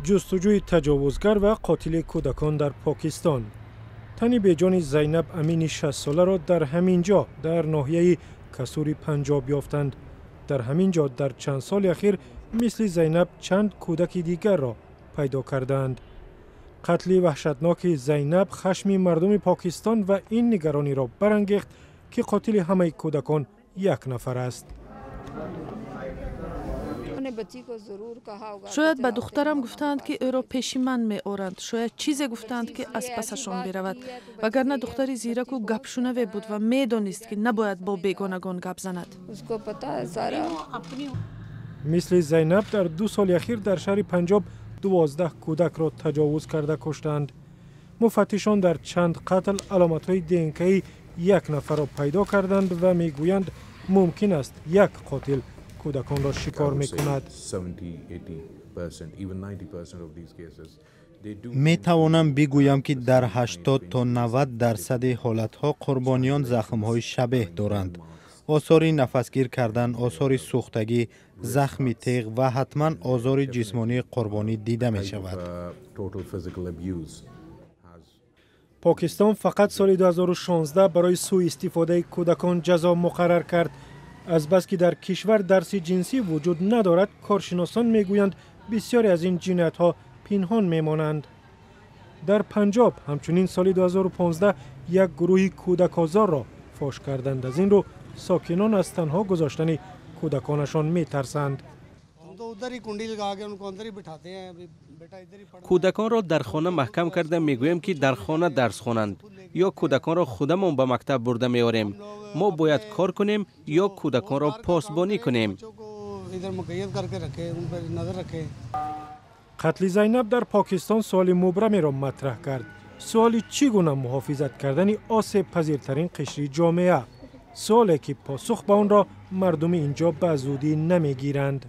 Ҷустуҷӯи таҷовузгар ва қотили кӯдакон дар Покистон. Тани беҷони Зайнаб Амини 6-соларо дар ҳамин ҷо, дар ноҳияи Касури Панҷоб ёфтанд. Дар ҳамин ҷо дар чанд соли ахир мисли Зайнаб чанд кӯдаки дигарро пайдо кардаанд. Қатли ваҳшатноки Зайнаб хашми мардуми Покистон ва ин нигарониро барангехт, ки қотили ҳамаи кӯдакон як нафар аст. Шояд ба духтарам гуфтаанд, ки ӯро пеши ман меоранд. Шояд чизе гуфтаанд, ки аз пасашон биравад. Вагарна духтари зираку гапшунаве буд ва медонист, ки набояд бо бегонагон гап занад. Мисли Зайнаб дар 2 соли ахир дар шаҳри Панҷоб 12 кӯдакро таҷовуз карда куштанд. Муфаттишон дар чанд қатл аломатҳои ДНКи як нафарро пайдо карданд ва мегӯянд, мумкин аст як қотил кӯдаконро шикор мекунад. Метавонам бигӯям, ки дар 80 то 90% ҳолатҳо қурбониён захмҳои шабеҳ доранд. Осори нафасгир кардан, осори сӯхтагӣ, захми теғ ва ҳатман озори ҷисмонии қурбонӣ дида мешавад. Покистон фақат соли 2016 барои сӯистифодаи кӯдакон ҷазо муқаррар кард. Азбаски дар кишвар дарси ҷинсӣ вуҷуд надорад, коршиносон мегӯянд, бисёре аз ин ҷиноятҳо пинҳон мемонанд. Дар Панҷоб ҳамчунин соли 2015 як гурӯҳи кӯдакозорро фош карданд. Аз ин рӯ сокинон аз танҳо гузоштани кӯдаконашон метарсанд. Кӯдаконро дар хона маҳкам карда мегӯем, ки дар хона дарс хонанд, ё кӯдаконро худамон ба мактаб бурда меорем. Мо бояд кор кунем ё кӯдаконро посбонӣ кунем. Қатли Зайнаб дар Покистон суоли мубрамеро матраҳ кард. Суоли чӣ гуна муҳофизат кардани осебпазиртарин қишри ҷомеа. Суоле, ки посух ба онро мардуми ин ҷо ба зудӣ намегиранд.